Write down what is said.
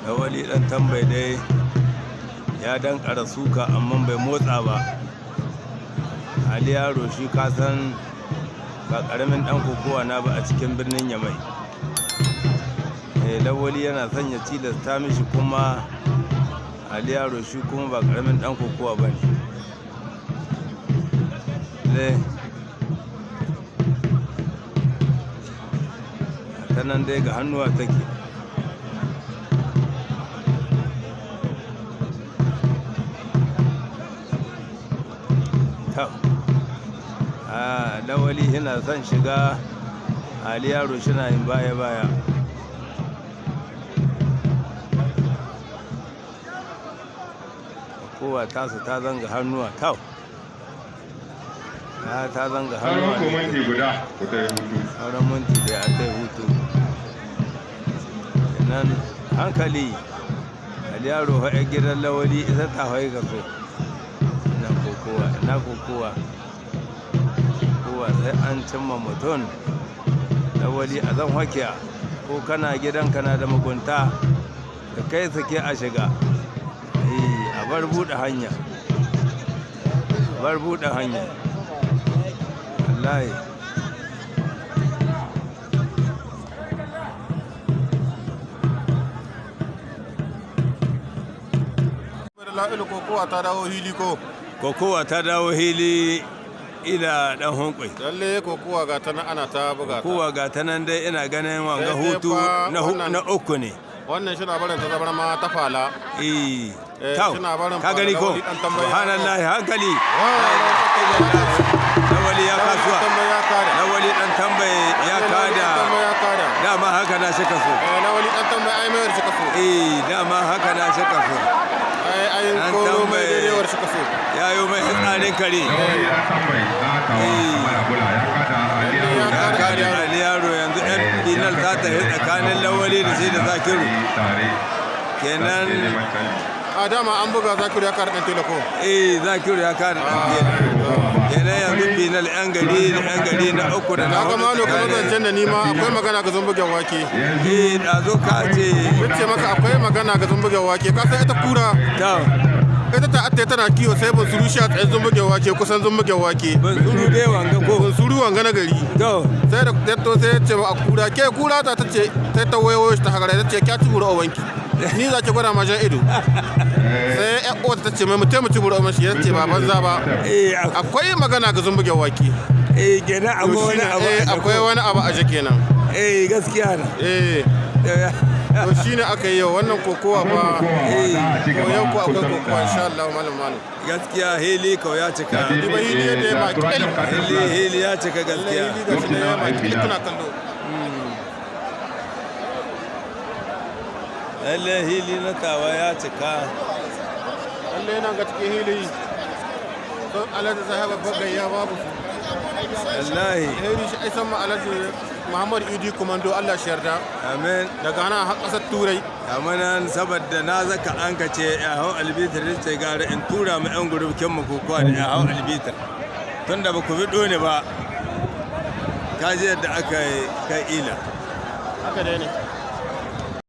Lawali Dan Tambai dai ya dankara suka, amma bai motsa ba. Ali Yaro shi kasan ba karamin dan kokowa na ba a cikin birnin Yamai. Lawali yana son ya tilasta mishi, kuma Ali Yaro shi kuma ba karamin dan kokowa ba ne. Ta nan dai ga hannuwa take. Ta a Lawali yana son shiga, Ali Yaro shina yin baya-baya. Kowa tasu ta zanga hannuwa, tau ta zanga hannuwa. Sauran ku minti guda ku ta yi hutu. Sauran minti da a kai hutu. Kenan hankali, Ali Yaro fa gidan Lawali ita ta hau ga so. Ina kokowa, ina kokowa, kowa sai an cimma mutum. Lawali a zan hakiya ko kana gidan kana da mugunta da kai sake a shiga. A bar buɗe hanya, bar buɗe hanya, wallahi. La'ilu, kokowa ta dawo hili ko? Kokowa ta dawo hili, ila dan hunkwai. Lalle kokowa ga ta nan ana ta buga ta. Kowa ga ta nan dai, ina ganin wanga Sai dai hutu fa na uku ne. Wannan shi barin ta zabar ma ta fala. Tau, Suna barin ka gani ko? Lawali Dan Tambayi. Subhanallahi, hankali. Wa Lawali ya kasuwa. Tambayi ya kada. Lawali Dan Tambayi ya kada. Tambayi ya kada. Dama haka na shi kaso. Lawali Dan Tambayi ai mayar shi kaso. Eh, dama haka na shi kaso. Ai ai Dan koro mai Tambayi. daidaiwar shi kaso. Ya yi mai tsarin kare. Lawali Dan Tambayi na Tawa kamar abula ya kada Ali Ya Yaro. Ya kada. kada Ali Yaro. Yanzu yan final ta tafi tsakanin Lawali da sai da Zakiru. Tare. Kenan. Neman canji. A dama an buga, Zakiru ya kada dan teleko. Eh, Zakiru ya kada dan final. Kenan yanzu final yan gari da yan gari na uku da na Haka hudu malo kamar tsakanin. zancen da ni ma akwai magana ga zumbugen wake. Eh, ɗazu ka ce. Ce maka akwai magana ga zumbugen wake. Ka san ita kura, Ta. ita ta atta tana kiwo, sai ban suru shi a tsaye zumbugen wake, kusan zumbugen wake. Ban suru dai wanga ko? Ban suru wanga na gari. To. Sai da ta sai ya ce a kura, ke kura ta ta ce, sai ta wayo shi ta hagara, ta ce kya ci bura ubanki, ni za ki gwada ma jan ido. Sai ya uwata ta ce mai mutum ci bura ubanki, ya ce ba banza ba. Akwai magana ga zumbugen wake. Eh, kenan To akwai wani shine, abu a akwai ko? wani abu a je kenan. Eh, gaskiya na. Eh, to shine aka yi yau wannan kokowa fa. Ko yau ko akwai kokowa insha Allah, malam malam. Gaskiya hili kau ya cika. Ni ba hili yadda ya baki Hili, hili ya cika gaskiya. Hili ga shi ne ya baki kuna kallo. Lalle hili na Tawa ya cika. Lalle nan ga cikin hili don alhaji sahaba bagayya babu su. Wallahi. Alheri shi aisan ma Alhaji Muhammad Idi Komando, Allah shi yarda. Amin. Daga nan har kasar Turai. Nan saboda na zaka an ka ce ya hau albitar, ce gara in tura mu yan gurubkin mu kokowa da ya hau albitar, tunda ba ku bi ne ba. Ka ji yadda aka yi kai ila. Haka dai ne.